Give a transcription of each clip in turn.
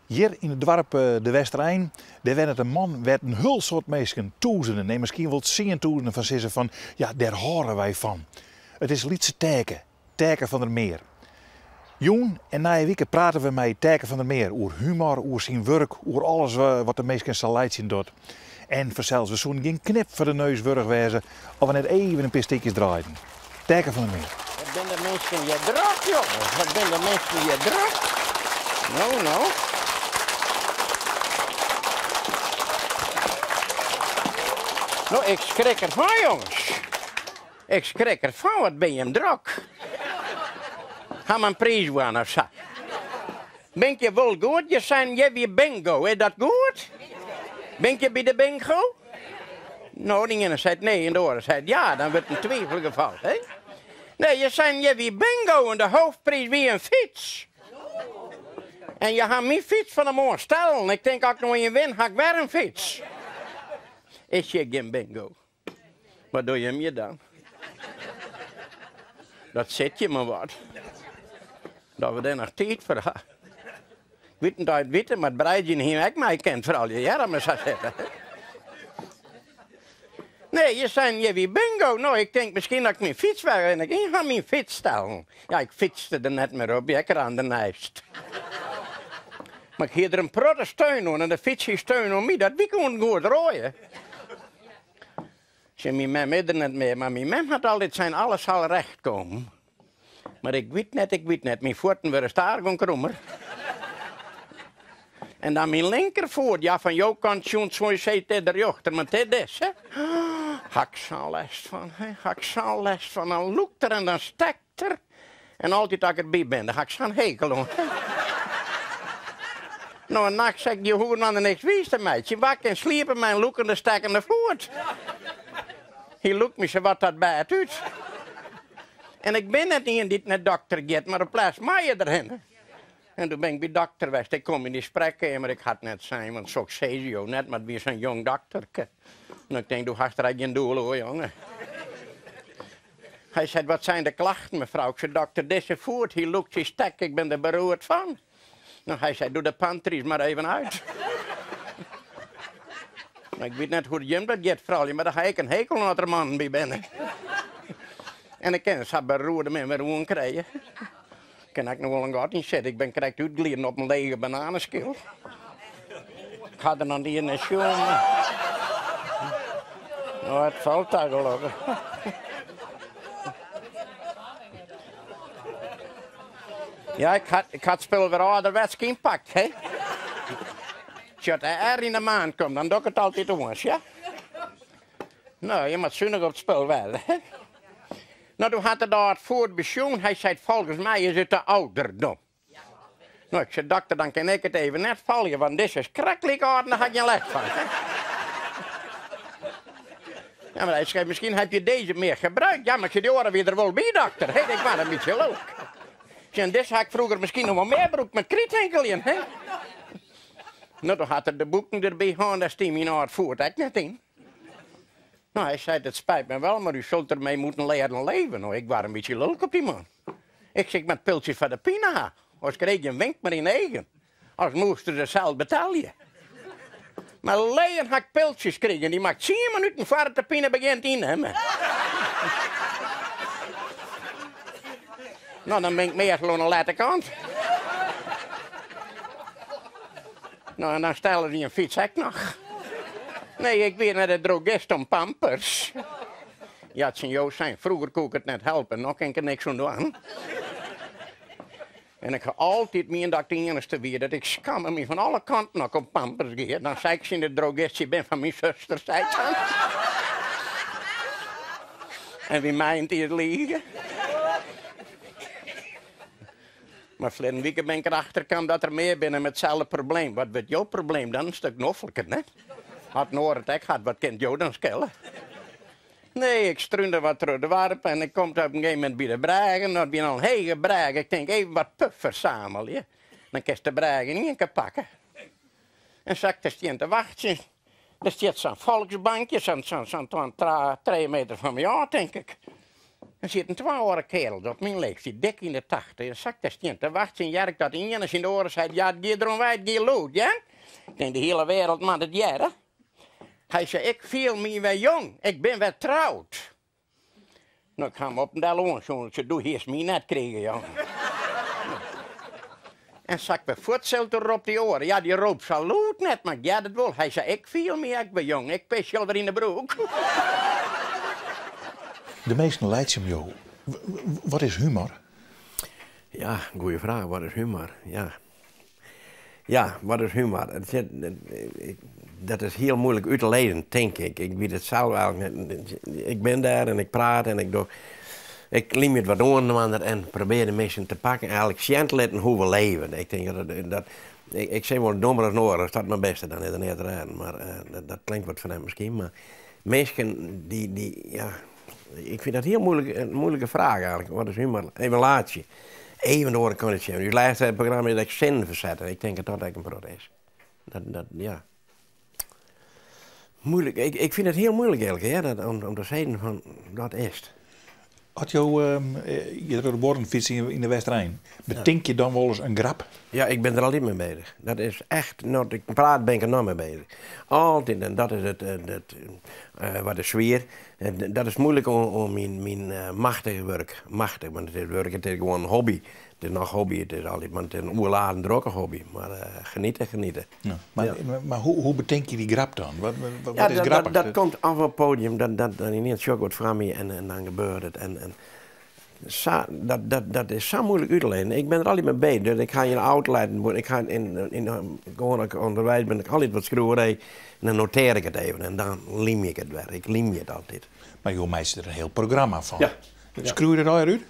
Hjir yn it doarp De Westerein, dêr wennet in man wêr't in hiel soad minsken, tûzenen, nee miskien wol tsientûzenen fan sizze fan ja, dêr hâlde wy fan. It is lytse Taeke, Taeke van der Meer. Jûn en nije wike prate we mei Taeke van der Meer oer humor, oer syn wurk, oer alles wat de minsken sa laitsjen docht. En fansels, we soenen gjin knip foar de neus wurdich wêze as we net even in pear stikjes draaiden. Taeke van der Meer. Wat binne de minsken hjir drok, jonges. Wat binne de minsken hjir drok. No, no. No, ik skrik erfan, jonges. Ik skrik erfan, wat bin jim drok. Ha 'm in priis wûn of sa. Bin ik je wol goed? Je seinen hjir wie bingo, is dat goed? Bin ik je by de bingo? No, de iene seit nee en de oare seit ja, dan wurdt in twivelgefal, hè? Nee, je seinen hjir wie bingo en de hoofdpriis wie in fyts. En je ha myn fyts fan 'e moarn stellen. Ik tink, as ik no ien win, ha ik wer in fyts. Is hjir gjin bingo? Wat dogge jim hjir dan? Dat sit je mar wat. Dat we dêr noch tiid foar ha. Ik wit net oft je it witte, mar it breidzjen hie ek mei kind froulju, hear, as we sa sitte. Nee, je seinen hjir wie bingo. No, ik tink miskien dat ik myn fyts wer en ik ha myn fyts stellen. Ja, ik fytste der net mear op, ik ran der neist. Mar ik hie der in protte steun oan en de fyts hie steun oan my, dat wy koenen goed roaie. Sjoch, myn mem is der net mear, mar myn mem hat altyd sein, alles zal recht komen. Mar ik wit net, ik wit net, myn fuotten wurde stadichoan krommer. En dan myn linkerfoet, ja fan jo kant sjoen soe je sizze it is de rjochter, mar it is dizze. Ha ik sa'n lêst fan, hè, ha ik sa'n lêst fan. Dan lûkt er en dan stekt er. En altyd as ik derby bin, dêr ha ik sa'n hekel oan. No, en nachts ek, je hoege dan niks wiis te meitsjen. Wakker en sliepe mei in lûkende, stekkende foet. Hy lûkt my sawat dat bêd út. En ik bin net ien dy't nei dokter giet, mar op 't lêst moat je derhinne. En doe bin ik by dokter west. Ik kom yn dy sprekkeamer, ik ha it net sein, want soks sizze jo net, mar it wie sa'n jong dokterke. En ik tink, do hast der ek gjin doel oer, jonge. Hy seit, Wat zijn de klachten, mevrouw? Ik sei, Dokter, dizze foet, hy lûkt, hy stekt, ik bin der beroerd fan. No, hy sei, Doe de pantrys mar even út. No, ik wit net hoe't jim dat giet, froulju, mar dêr ha ik in hekel oan as der mannen by binne. En ik kin sa beroerde min wer oankrije. Kin ek noch wol in gat yn sitte. Ik bin krekt útgliden op in lege bananeskil. Ik ha der noch net nei sjoen. No, it falt ta gelokkich. Ja, ik ha, ik ha it spul wer âlderwetsk ynpakt, hè. Sjoch, de R yn de maand komt, dan doch ik it altyd oars, ja. No, je moat sunich op it spul wêze, hè. No, doe hat er dat foet besjoen. Hy seit, folgens my is it de ouderdom. No, ik sei, dokter, dan kin ik it even net folgje, want dizze is krekt like âld en dêr ha ik gjin lêst fan. Ja, mar hy sei, miskien heb je deze meer gebruikt. Ja, mar ik sei, dy oare wie der wol by, dokter. Hé, ik waard in bytsje lulk. Sjoch, en dizze ha ik froeger miskien noch wol mear brûkt met krythinkeljen, hè. No, doe hat er de boeken derby hân, dêr stie myn âld foet ek net yn. No, hy seit, het spijt me wel, maar u zult ermee moeten leren leven. No, ik waard in bytsje lulk op dy man. Ik sei, ik moat piltsjes foar de pine ha. Oars krij ik gjin wink mear yn de eagen. As moast er se sels betelje. Mar leien ha ik piltsjes krigen, dy moat ik tsien minuten foar't de pine begjint ynnimme. No, dan bin ik meastal oan de lette kant. No, en dan stelle se in fyts ek noch. Nee, ik wie nei de drogist om pampers. Ja, tsjin jo sein, froeger koe ik it net helpe, no kin ik der niks oan dwaan. En ik ha altyd miend dat ik de iennichste wie, dat ik skamme my fan alle kanten as ik om pampers gie. Dan sei ik tsjin de drogist, sy bin fan myn suster, sei ik dan. En wy meint it lige. Mar ferleden wike bin ik derachter kaam dat der mear binne mei itselde probleem. Wat wurdt jo probleem dan? In stik nofliker, net? At in oar it ek hat, wat kin it jo dan skele? Nee, ik strúnde wat troch it doarp en ik kom op in gegeven momint by de brêge. Dat wie al in hege brêge. Ik tink even wat puf fersamelje. Dan kinst de brêge yn ien kear pakke. En sa ik te stean te wachtsjen, der stiet sa'n folksbankje, sa'n trije meter fan my ôf, tink ik. Der sieten twa âlde kearels op myn leeftiid, dik yn de tachtich, en sa 'k dêr stean te wachtsjen, hear ik dat ien tsjin de oare seit, Ja, it gie derom wei, it gie lûd, hear. Ik tink, de hiele wereld moat it hearre. Hy sei, Ik fiel my wer jong, ik bin wer troud. No, ik ha him op en del oansjoen, ik sei, Do hiest my net krige, jong. En sa 'k wer fuort sil, doe ropt dy oare, Ja, dy rôp sa lûd net, mar ik hearde it wol. Hy sei, Ik fiel my ek wer jong, ik pisje alwer yn 'e broek. De minsken laitsje om jo. Wat is humor? Ja, goeie fraach. Wat is humor? Ja. Ja, wat is humor? It sit, dat is hiel muoilik út te lizzen, tink ik. Ik wit it sels eigenlik net. Ik bin dêr en ik praat en ik doch. Ik lymje it wat oan en probearje de minsken te pakken, eigenlik sjen te litten hoe't we leve. Ik tink dat, dat ik sis wol dommer as in oar, as dat mar bêste, dan is der neat te rêden. Mar dat klinkt wat frjemd miskien, mar minsken dy, dy, ja, ik fyn dat hiel muoilik, in muoilike fraach eigenlik. Wat is humor? Even laitsje. Even de oare kant út sjen. Us lêste programma is ek sinnen fersette. Ik tink dat dat ek in protte is. Dat, dat, ja. Moeilijk. Ik, ik fyn it hiel muoilik earlik, hear, dat, om, om te sizzen fan dat is it. As jo hjir troch de buorren fytse yn de Westerein, betinke je dan wolris in grap? Ja, ik bin der altyd mei beuzich. Dat is echt, no't ik praat bin ik der noch mei beuzich. Altyd, en dat is it, it, wat is swier. Dat is muoilik oan myn, myn machtige wurk. Machtich, want it is wurk, it is gewoan in hobby. It is noch hobby, it is altyd, want it is in oerladen drokke hobby. Mar geniete, geniete. Ja, mar, mar hoe, hoe betink je dy grap dan? Wat, wat, wat is grappich? Dat, dat komt af op het podium, dat, dat, dan ineens sjoch ik wat foar my en, en dan gebeurt it. En, en sa, dat, dat, dat is sa muoilik út te lizzen. Ik bin der altyd mei beuzich. Dus ik ha hjir in auto litten, ik ha yn, yn, gewoan ûnderweis bin ik altyd wat skriuwerij en dan notearje ik it even en dan lymje ik it wer. Ik lymje it altyd. Mar jo meitsje der in hiel programma fan. Ja. Skriuwe je dat allegear út?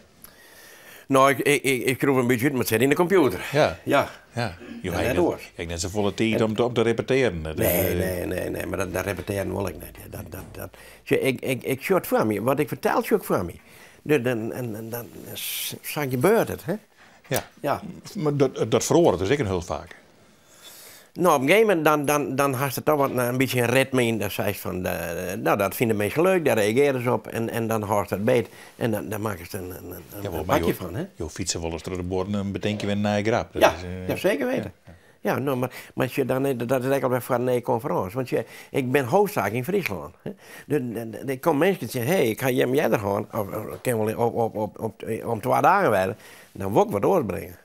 No, ik, ik, ik skriuw in bytsje út, mar it sit yn de kompjûter. Ja. Ja. Ja. Jo En ha net oars. ek net safolle tiid om te, om te repetearen. Dat is, Nee, nee, nee, nee, mar dat, dat repetearen wol ik net. Dat, dat, dat. Sjoch, ik, ik, ik sjoch it foar my. Wat ik fertel, sjoch ik foar my. Dus dan, en, en dan sa gebeurt it, hè. Ja. Ja. Mar dat, dat feroaret dus ek in hiel faak. No, op in gegeven momint dan, dan, dan hast der toch wat in bytsje in ritme yn. Dan seist fan, no, dat fine de minsken leuk, dêr reagearje se op. En, en dan hâldst dat beet en dan, dan makkest in, in, in, Jawol, in mar pakje jo, fan, hè. jo fytse wolris troch de buorren en betinke je wer in nije grap. Dat Ja, is, eh, ja, zeker weten. Ja, no, mar, mar sjoch, dan, dat is ek alwer foar in nije konferâns. Want sjoch, ik bin hoofdzaak yn Fryslân. Hè. Dus, der komme minsken tsjin, hé, ik ha jim earder hân, of, of kin wol op, op, op, op, om twa dagen wer, dan wol ik wat oars bringe.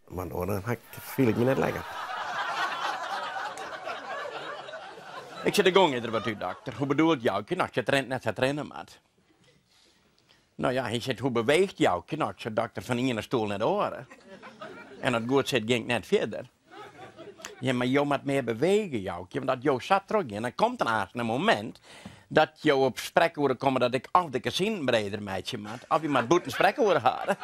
Want oars dan fiel ik my net lekker. Ik sei, de gong is der wat út, dokter. Hoe bedoelt Joukje? No, ik sei, it rint net sa't it rinne moat. No ja, hy seit, hoe beweecht Joukje? No, ik sei, dokter, fan iene stoel nei de oare. En as it goed sit, gean ik net fierder. Ja, mar jo moat mear bewege, Joukje, want as jo sa trochgean, dan komt der aanst in momint dat jo op sprekoere komme dat ik of de kezinen breder meitsje moat, of je moat bûten sprekoere hâlde.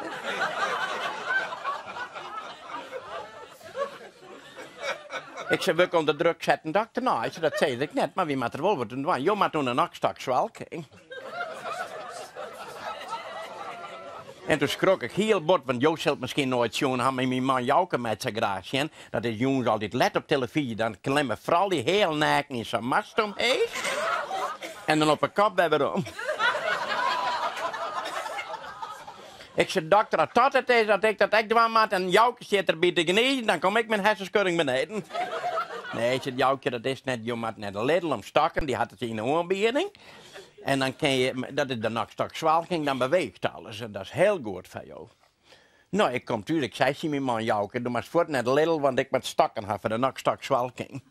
Ik sei, wurd ik ûnder druk setten, dokter? No, hy sei, dat sis ik net, mar wy moatte der wol wat oan dwaan. Jo moatte oan de nokstôkswalking. En toen skrok ik hiel bot, want jo silt miskien noait sjoen ha, mar myn man Jouke mei it sa graach sjen. Dat is jûns altyd let op telefyzje, dan klimme froulju heal naken yn sa'n mast omheech en dan op 'e kop wer werom. Ik sei, dokter, as dat it is, dat ik dat ek dwaan moat en Jouke stiet derby te gnizen, dan kom ik mei in hersenskudding beneden. Nee, seit Joukje, dat is net. Jo moat nei de Lidl om stokken, dy hat it yn 'e oanbieding. En dan kin je, dat is de nokstôkswalking, dan beweecht alles en dat is hiel goed foar jo. No, ik kom thús, ik sei tsjin myn man Jouke, do moatst fuort nei de Lidl, want ik moat stokken ha foar de nokstôkswalking.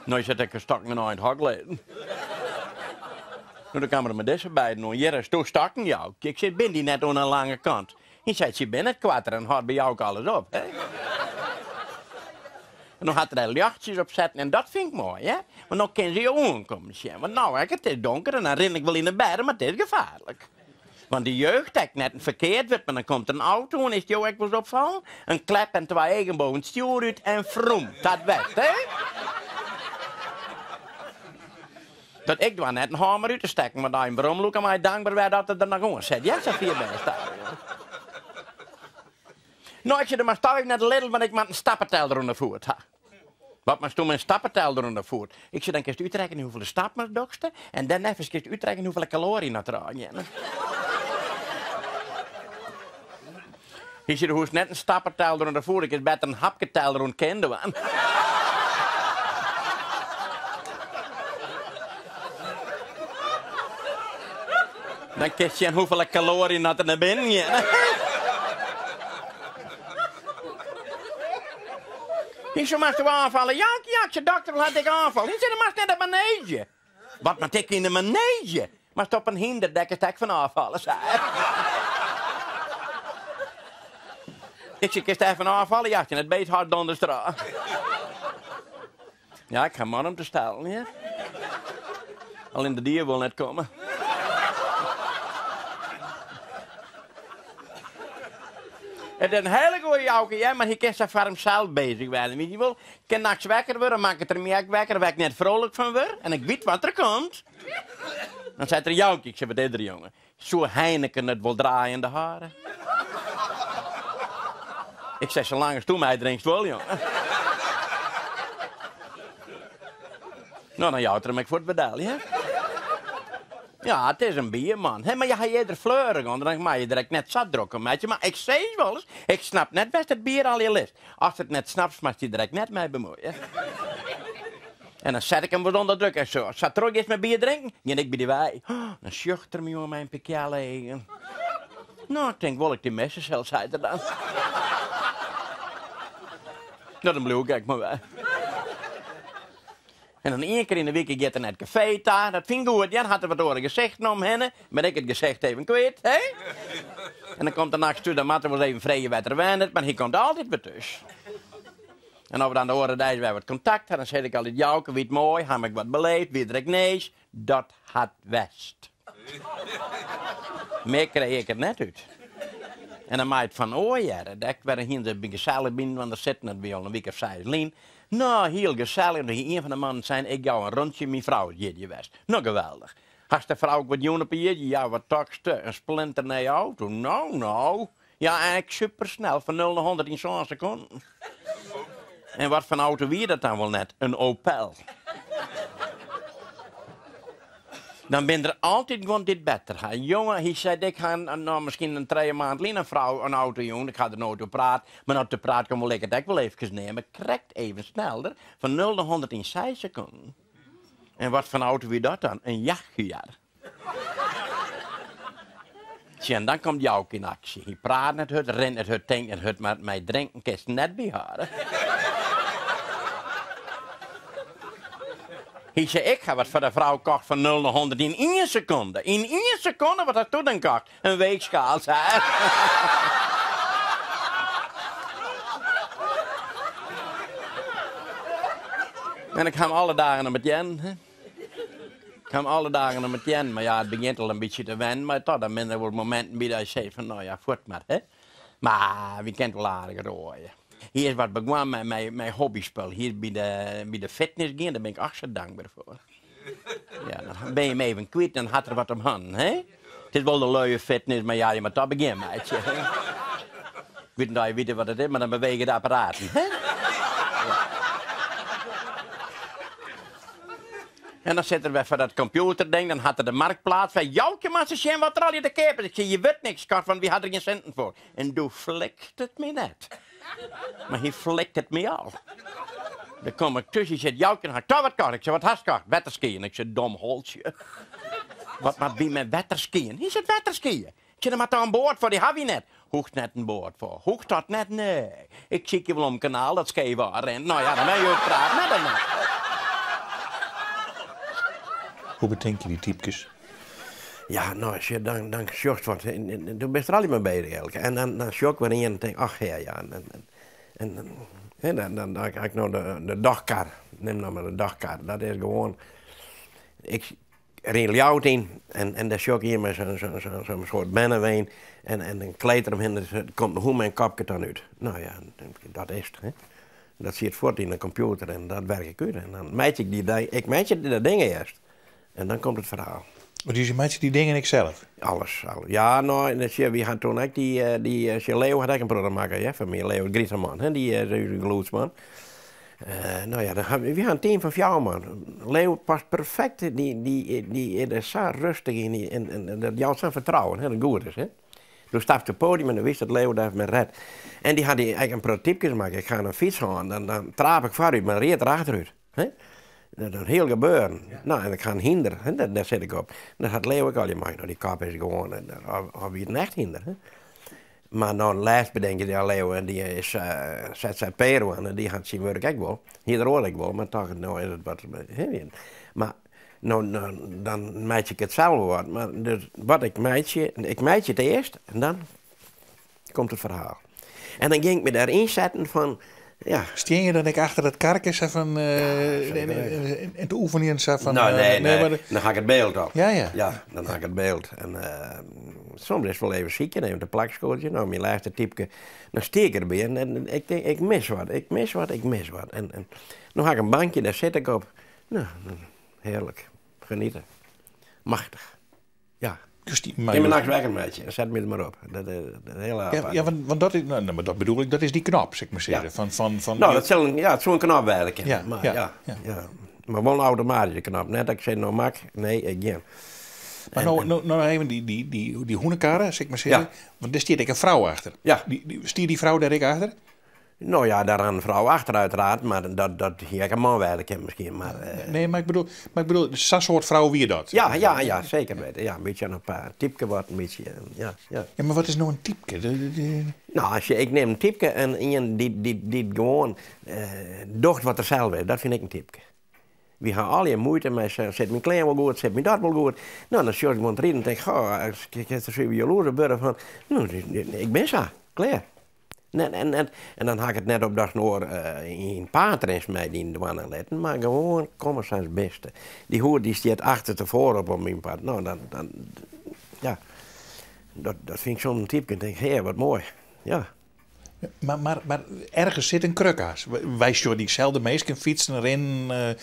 No, hy seit, ik ha stokken in ein hok lizzen. No, dan kaam er mei dizze beiden oan. Hjir hasto stokken, Joukje. Ik sei, bin dy net oan 'e lange kant? Hy seit, sy binne net koarter en hâldt by Jouke alles op. Hè? En no hat er dêr ljochtsjes op setten en dat fyn ik moai, hè? Want no kin se jo oankommen sjen. Want no ek, it is donker en dan rin ik wol yn 'e berm, mar it is gefaarlik. Want de jeugd ek net in ferkeard wurd, mar dan komt der in auto oan, is it jo ek wolris opfallen? In klep en twa eagen boven it stjoer út en froem, dat west, hè? Dat ik doar net in hân mear út te stekken, want as je him weromlûke mei dankber wêze dat er der noch oan sit. Ja, safier bêst. No, ik sei, do moatst toch even nei de Lidl, want ik moat in stappeteller oan de foet ha. Wat moatst mei in stappeteller oan de foet? Ik sei, dan kinst útrekkenje hoefolle stappen dochst en dêrneffens kinst útrekkenje hoefolle kaloryen dat derôf geane. Hy sei, do hoechst net in stappeteller oan de foet, do kinst better in hapketeller oan it kin dwaan. Dan kinst sjen hoefolle kaloryen dat der nei binnen geane. Hy sei, moatst ôffalle? Jank, ja, ik sei, dokter, wol hat ik ôffalle? Hy sei, dan moatst nei de maneezje. Wat moat ik yn de maneezje? Moatst op in hynder, dêr kinst ek fan ôffalle, sei er. Ik sei, kinst dêr fan ôffalle? Ja, tsjin it beest hâldt donders derôf. Ja, ik ha man om te stellen, ja. Allinne de dief wol net komme. It is in hiele goeie Jouke, ja, mar hy kin sa foar himsels bezich wêze. Wit je wol, kin nachts wekker wurde, makket er my ek wekker, wêr't ik net frolik fan wurd. En ik wit wat der komt. Dan seit er, Joukje, ik sei, wat is der, jonge? Soe Heineken it wol draaiende hâlde? Ik sei, salang as do meidrinkst wol, jonge. No, dan jout er him ek fuort wer del, ja. Ja, it is in bierman. Hè, mar je ha earder fleurich oan, dan mei je der ek net sa drok om meitsje. Mar ik sis wolris, ik snap net wêr'tst it bier allegear litst. Ast it net snapst, moatst dy der ek net mei bemuoie. En dan set ik him wat ûnder druk en sa. Sa trochgiest mei bier drinken, gean ik by dy wei. Dan sjocht er my oan mei in pear kjelle eagen. No, ik tink wol ik dy misse sil, seit er dan. No, dan bliuw ik ek mar wei. En dan ien kear yn de wike giet er nei it kafee ta. Dat fyn ik goed, ja. Dan hat er wat oare gesichten om hinne. Ben ik it gesicht even kwyt, hè? En dan komt er nachts thús, dan moat er wolris even freegje wêr't er wennet, mar hy komt altyd wer thús. En as we dan de oare deis wer wat kontakt ha, dan sis ik altyd, Jouke, wie it moai, ha ik wat beleefd, wie der ek nees? Dat hat west. Mear krij ik it net út. En dan mei it fan oar hearre. Dêr wer hiene se by gesellich byinoar sitten, dat wie al in wike of seis lyn. No, hiel gesellich. En doe hie ien fan de mannen sein, ik jou in rûntsje, myn frou is jierdei west. No, geweldich. Hast de frou ek wat jûn op 'e jierdei? Ja, wat tochtste? In splinternije auto? No, no. Ja, en ek supersnel, fan nul nei hûndert yn sân sekonden. En wat foar auto wie dat dan wol net? In Opel. Dan bin der altyd guon dy't better ha. Jonge, hy seit, ik ha no miskien in trije maand lyn in frou in auto jûn, ik ha der noait oer praat, mar no't te praat komt wol ik it ek wol eefkes neame, krekt even sneller, fan nul nei hûndert yn seis sekonden. En wat foar auto wie dat dan? In Jaguar. Tsja, en dan komt Jouke yn aksje. Hy praat net hurd, rint net hurd, tinkt net hurd, mar mei drinken kinst net byhâlde. Hy sei, ik ha wat foar de frou kocht fan nul nei hûndert yn ien sekonde. Yn ien sekonde? Wat hasto dan kocht? In weechskaal, sei er. En ik ha him alle dagen om it hearren. Ik ha him alle dagen om it hearren, mar ja, it begjint al in bytsje te wennen, mar toch, dan binne der wol mominten by dat je sizze fan, no ja, fuort mar, hè. Mar wy kinne it wol aardich roaie. Hy is wat begûn mei, mei hobbyspul. Hy is by de, by de fitness gien, dêr bin ik ach sa dankber foar. Ja, dan bin je him even kwyt, dan hat er wat om hannen, hè. It is wol de luie fitness, mar ja, je moatte toch begjin meitsje. Ik wit net oft je witte wat it is, mar dan bewege de apparaten, hè. Ja. En dan sit er wer foar dat kompjûterding, dan hat er de marktplaats foar. Joukje, moatst ris sjen wat der allegear te keap is. Ik sei, je wurdt niks kocht, want wy ha der gjin sinten foar. En doe flikt it my net. Mar hy flikt it my al. Dan kom ik thús, hy seit, Joukje, dan ha ik toch wat kocht. Ik sei, wat hast kocht? Wetterskyen. Ik sei, dom holtsje. Wat moat wy mei wetterskyen? Hy seit, wetterskyen. Ik sei, der moat toch in boat foar, dy ha wy net. Hoecht net in boat foar. Hoecht dat net? Nee. Ik sykje wol om in kanaal dat skeef ôfrint. No ja, dan ben je útpraat. Net en net. Hoe betink je dy typkes? Ja, no, sjoch, dan, dan sjochst wat. Do bist der altyd mei beuzich eigentlik. En dan, dan sjoch ik wer ien en tink, ach ja, ja. En, en, en dan, dan, dan ha ik no de, de dagkar. Nim no mar de dagkar. Dat is gewoan. Ik rin Ljouwert yn en, en dêr sjoch ik ien mei sa'n sa'n sa'n sa'n soart bernewein en, en in kleed deromhinne, der komt in hûn mei in kopke dan út. No ja, dat is it. Hè. Dat siet fuort yn de kompjûter en dat werk ik út. En dan meitsje ik dy, ik meitsje dat ding earst. En dan komt it ferhaal. Dus je meitsje dy dingen ek sels? Alles, alles. Ja, no, en sjoch, wy ha toen ek dy, dy, sjoch, Leo hat ek in protte makke, ja, foar my. Leo Grieseman, hè, dy is ús gelûdsman. No ja, dan ha wy ha in team fan fjouwer man. Leo past perfekt, dy dy is der sa rêstich yn en dat jout sa'n fertrouwen, hè, dat it goed is, hè. Do stapst op it podium en dan witst dat Leo dêr mei ret. En dy hat dy ek in protte typkes makke. Ik ha in fyts hân, dan dan traap ik foarút, mar ried er achterút, hè. Dat is in hiel gebeuren. No, en ik ha in hynder, hè, dêr sit ik op. Dat hat Leo ek allegear makke. No, dy kop is gewoan, of wie it in echt hynder, hè. Mar no lêst bedenk ik, ja Leo en dy is ZZP'er wurden en dy hat syn wurk ek wol. Hie er oars ek wol, mar toch, no is it wat, hè. Mar no, dan meitsje ik it sels wol wat. Mar dus wat ik meitsje, ik meitsje it earst en dan komt it ferhaal. En dan gean ik my dêr ynsetten fan, ja. Stean je dan ek achter dat karke sa fan en te oefenjen sa fan. No, nee, nee, dan ha ik it byld al. Ja, ja. Ja, dan ha ik it byld. En soms is it wol even sykjen, even te plak skodzjen. No, myn lêste typke, dan stie ik derby en ik tink, ik mis wat, ik mis wat, ik mis wat. En no ha ik in bankje, dêr sit ik op. No, hearlik. Geniete. Machtich. Ja. Dus die, Kin my nachts wekker meitsje, set my der mar op. Dat is een hele ja, ja, want dat is, nou, maar dat bedoel ik, dat is die knop, sil ik mar sizze. Ja. Fan, fan, fan, No, dat sil in, ja, it soe in knop wêze kinne. Ja, mar, ja, ja, ja. ja. Mar wol in automatyske knop. Net dat ik sis, no mak, nee, ik gean. Mar no, no, no even dy, dy, dy, dy hûnekarre, sil ik mar sizze. Ja. Want dêr stiet ek in frou achter. Ja. Dy, dy, stie dy frou dêr ek achter? No ja, daar ran in frou achter uiteraard, mar dat, dat hie ek in man wêze kinnen miskien. Mar, eh, Nee, mar ik bedoel, mar ik bedoel, sa'n soart frou wie dat. Ja, ja, ja, seker weten. Ja, in bytsje in paar typke wat, in bytsje, ja, ja. Ja, mar wat is no in typke? De, de, No, as je, ik nim in typke en ien dy't, dy't, dy't gewoan eh, docht wat er sels is, dat fyn ik in typke. Wy ha allegear muoite mei, sit myn klean wol goed, sit my dat wol goed. No, dan sjoch ik gewoan te riden en tink, goh, ik kin der suver jaloers op wurde fan, no, ik bin sa, klear. Net, en, net, en dan ha ik it net op datst in oar yn paad rinst mei dyn dwaan en litten, mar gewoan komme sa ast bist. Dy hûd dy stiet achterstefoaren op op myn part. No, dan, dan, ja, dat, dat fyn ik soms in typke. Tink, hé, wat moai. Ja. Mar, mar, mar ergens sit in krukkas. Wy sjogge dyselde minsken fytsen, rinnen,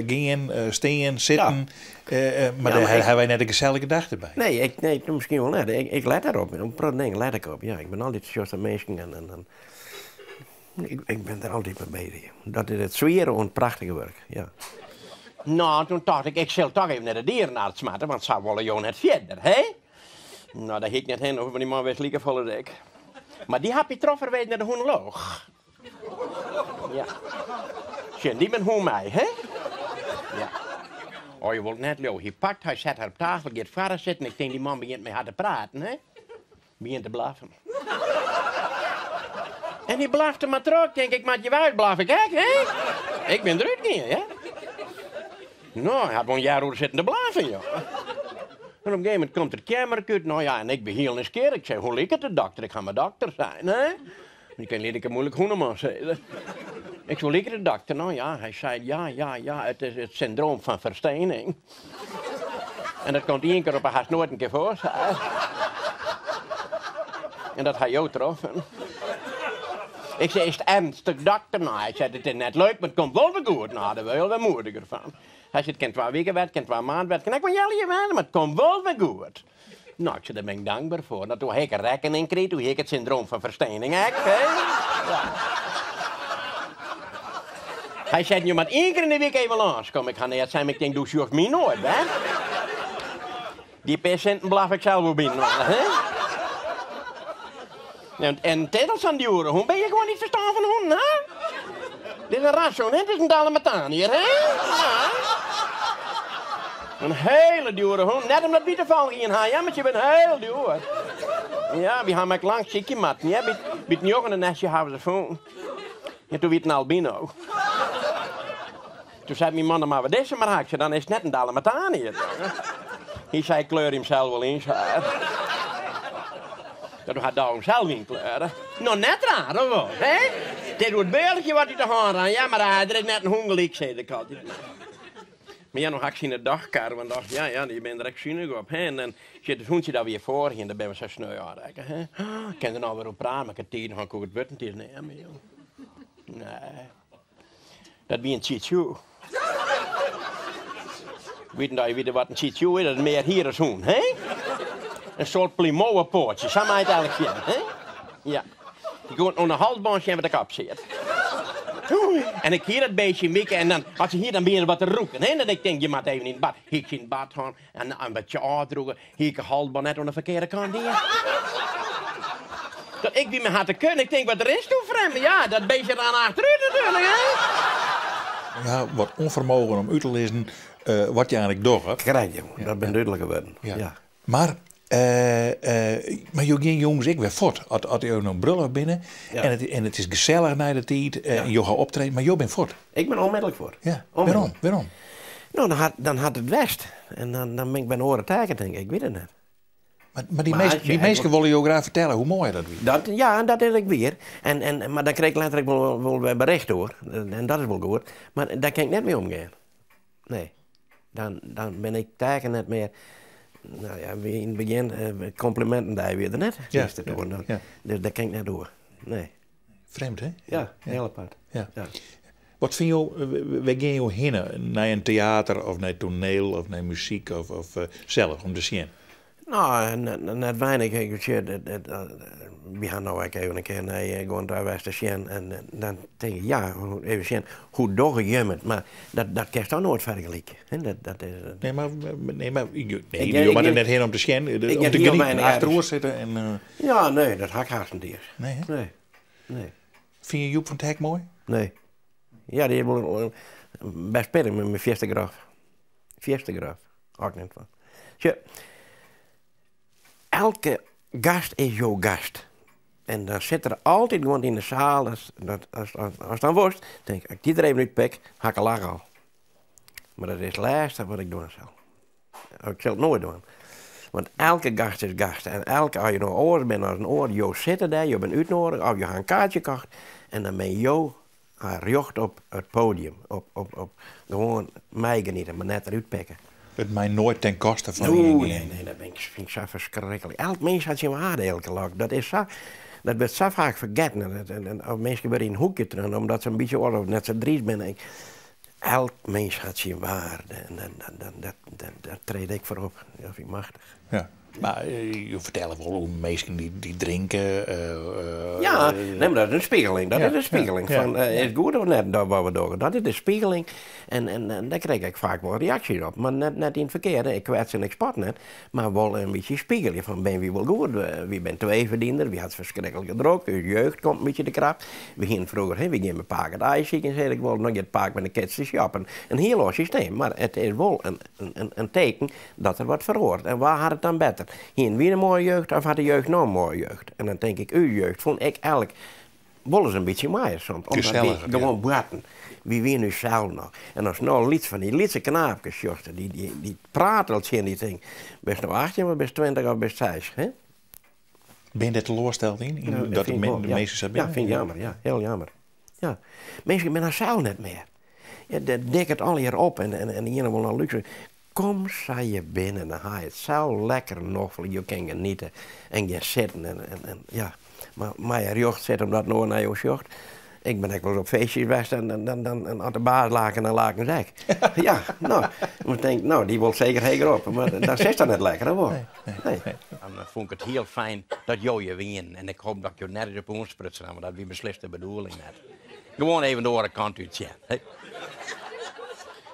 gean, stean, sitten. Mar dêr ha wy net in gesellige gedachte by. Nee, ik, nee, miskien wol net. Ik, ik let dêrop. Op in protte dingen let ik op. Ja, ik bin altyd, sjochst de minsken en, en, en ik, ik bin der altyd mei beuzich. Dat is it swiere oan it prachtige wurk, ja. No, toen tocht ik, ik sil toch even nei de dierenarts moatte, want sa wolle jo net fierder, hè? No, dêr hie ik net hinne hoeven, want dy man wist likefolle as ik. Mar dy hat my trochferwezen nei de hûnolooch. Ja. Sjen, dy myn hûn mei, hè? Ja. Oh, je wollt net leauwe. Hy pakt har, set har op tafel, giet foar har sitten. Ik tink, dy man begjint mei har te praten, hè? Begjint te blaffen. En hy blafte mar troch. Ik tink, ik moat hjir wei, blaf ik ek, hè? Ik bin derút gien, ja. No, hy hat wol in healoere sitten te blaffen, joh. En op in gegeven momint komt er keamer út. No ja, en ik bin hiel nijsgjirrich. Ik sei, hoe liket it, dokter? Ik ha mar dokter sein, hè? Je kin liket moeilik hûneman sizze. Ik sei, hoe liket it, dokter? No ja, hy sei, ja, ja, ja, it is it syndroom fan ferstening. En dat komt ien kear op 'e hast noait in kear foar, sei er. En dat ha jo troffen. Ik sei, is it ernstich, dokter? No, hy sei, it is net leuk, mar it komt wol wer goed. No, dêr wurde je wol wer moediger fan. Hy sei, it kin twa wiken wêze, it kin twa maand wêze, it kin ek wol in healjier wêze, mar it komt wol wer goed. No, ik sei, dêr bin ik dankber foar. No, doe ha ik in rekkening krigen, doe hie ik it syndroom fan ferstening ek. Ja. Hy sei, jo moat ien kear yn de wike even lânskomme. Ik ha neat sein, mar ik tink, do sjochst my noait wer. Dy pear sinten blaf ik sels wol byinoar, hè? En, en it is al sa'n djoere hûn. Ben je gewoan niet ferstân fan hûnen, hè? Dit is in rashûn, hè? Dit is in Dalamataniër, hè? Ja. In hele djoere hûn. Net omdat wy tafallich ien ha, ja, mar se binne hiel djoer. Ja, wy ha him ek lang sykje moatten, ja. By, by it njoggende nestje hawwe se fûn. En toen wie it in albino. Toen sei myn man, dan moatte we dizze mar ha. Ik sei, dan is it net in Dalamataniër. Hy sei, ik kleur him sels wol yn, sei er. Dat hat Douwe him sels ynkleure. No, net raar, of wat, hè? It is oer it bealchje wat út de hân ran. Ja, mar der is net in hûn gelyk, sei ik altyd. Mar ja, no ha ik syn dagkar, want och, ja, ja, dy binne der ek sunich op, hè. En dan sit it hûntsje dat wy hjirfoar hiene, dêr binne we sa sneu ôfrekke, hè. Ik kin der no wer oer prate, mar ik ha tiden hân, koe ik it wurd net iens neame, jong. Nee. Dat wie in Tsjitsjoe. Witten dat je witte wat in Tsjitsjoe is? Dat is mear hier as hûn, hè? In soart Plimowepoatsje, sa mei it eigentlik sjen, hè? Ja. Je koene oan de halsbân sjen wat de kop siet. En ik hie dat beestje in wike en dan, as se hier, dan wiene se wat te rûken. Hè? Dat ik tink, je moatte even yn it bad. Hie ik se yn it bad hân en in bytsje ôfdrûge, hie ik de halsbân net oan de ferkearde kant dien. Dat ik wie mei har te kun, ik tink, wat rinst doe frjemd? Ja, dat beestje ran achterút natuerlik, hè? Ja, wat ûnfermogen om út te lizzen wat je eigenlik dogge. Krekt, jonge, dat binne dúdlike wurden. Ja. Mar, mar jo gean jûns ek wer fuort. As, as jo no brulloft binne en, it, en it is gesellich nei de tiid en jo ha optreden, mar jo binne fuort. Ik bin ûnmidlik fuort. Ja. Wêrom? Wêrom? No, dan hat, dan hat it west. En dan, dan bin ik by in oare taken, tink ik. Ik wit it net. Mar, mar dy, minsken, dy minsken wolle jo graach fertelle hoe moai dat wie. Dat, ja, dat is ek wier. En, en, mar dan krij ik letter ek wol, wol wer bericht oer. En dat is wol goed. Mar dêr kin ik net mei omgean. Nee. Dan, dan bin ik taken net mear. No ja, yn it begjin, kompliminten wie der net. Ja, ja. Dus dêr kin ik net oer. Nee. Frjemd, hè? Ja, heel apart. Ja. Ja. Wat fine jo, wêr gean jo hinne? Nei in teater of nei toneel of nei muzyk of, of sels om te sjen? No, net weinich. Ik sjoch, wy ha no ek even in kear nei gewoan nei west te sjen en dan tink ik, ja, even sjen, hoe dogge jim it? Mar dat, dat kinst dan noait fergelykje. Dat, dat is, nee, mar, nee, mar nee, jo moatte net hinne om te sjen, om te genieten, achteroer sitte en... Ja, nee, dat ha ik hast net iens. Nee, hè? Nee, nee. Fine je Youp van 't Hek moai? Nee. Ja, dy is wol bêst pittich mei myn fierste grof. Fierste grof. Hâld ik net fan. Sjoch, elke gast is jo gast. En dan sit der altyd iemand yn de saal, as, dat, as, as, as dan wolst, tink ik, as ik dy der even útpik, ha ik in lach al. Mar dat is it lêste wat ik dwaan sil. Ik sil it noait dwaan. Want elke gast is gast. En elke, as je no oars binne as in oar, jo sitte dêr, jo binne útnoadige, of jo ha in kaartsje kocht, en dan binne jo rjocht op it podium. Op, op, op gewoan meigeniete, mar net derút pikke. It mei noait ten koste fan ien Nee, nee, nee, dat fyn ik sa ferskriklik. Elk mins hat syn waarde, elke lok. Dat is sa, dat wurdt sa faak fergetten. En, en, en, minsken wurde yn in hoekje treaun omdat se in bytsje oars of net sa dryst binne. Elk mins hat syn waarde en dat, dat, dat, dat treed ik foar op. Dat fyn ik machtich. Ja. Mar jo fertelle wol oer minsken dy't drinke. Ja, nee, mar dat is in spiegeling. Dat is in spiegeling fan is it goed of net dat wat we dogge. Dat is de spiegeling. En, en, en dêr krij ik faak wol reaksjes op. Mar net, net yn it ferkearde. Ik kwets en ik spot net. Mar wol in bytsje spiegelje fan binne wy wol goed? Wy binne tweeverdieners, wy ha it ferskriklik drok, ús jeugd komt in bytsje te krap. We hienen froeger, hè, wy gean mei pake it aaisykjen, sei ik wol, no giet pake mei de kids te shoppen. In hiel oar systeem, mar it is wol in, in, in teken dat der wat feroaret. En wa hat it dan better? Hienen wy in moaie jeugd of hat de jeugd no in moaie jeugd? En dan tink ik, ús jeugd fûn ik elk wol ris in bytsje moaier soms. Omdat wy gewoan boarten. Wy wienen ússels noch. En ast no lyts fan dy lytse knaapkes sjochst, dy, dy, dy prate al tsjin dy tink, bist no 18 of bist 20 of bist 6, hè? Bin je dêr teloarsteld yn? yn Ja, dat de, fyn ik men, wol, de ja. minsken sa Ja, binne? fyn ik jammer, ja. Hiel jammer. Ja. Minsken binne harsels net mear. Ja, dat dikket allegear op en, en, en de iene wol noch lúkse. Kom sa je binne, dan ha je it sa lekker noflik. Jo kinne geniete en gean sitten en, en, en ja. Mar mei je rjocht sitte omdat in oar nei jo sjocht. Ik bin ek wolris op feestjes west en dan, dan, dan, en as de baas laken, dan laken se ek. Ja, no, dan tink ik, no, dy wol seker heger op. Mar dan sitst dan net lekker, of wol? Nee, nee. Dan fûn ik it hiel fijn dat jo hjir wienen. En ik hoop dat ik jo net ris op oansprutsen ha, want dat wie beslist de bedoeling net. Gewoan even de oare kant út sjen.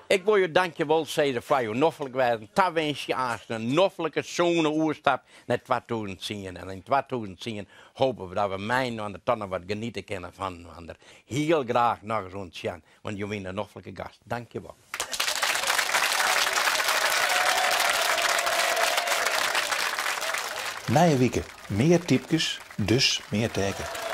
Ik wol jo dankjewol sizze foar jo noflik wêzen. Tawinskje aanst in noflike, sûne oerstap nei 2010. En yn 2010 hoopje we dat we mei-inoar toch noch wat geniete kinne fan inoar. Hiel graach nochris oant sjen, want jo wiene in noflike gast. Dankjewol. Nije wike mear typkes, dus mear Taeke.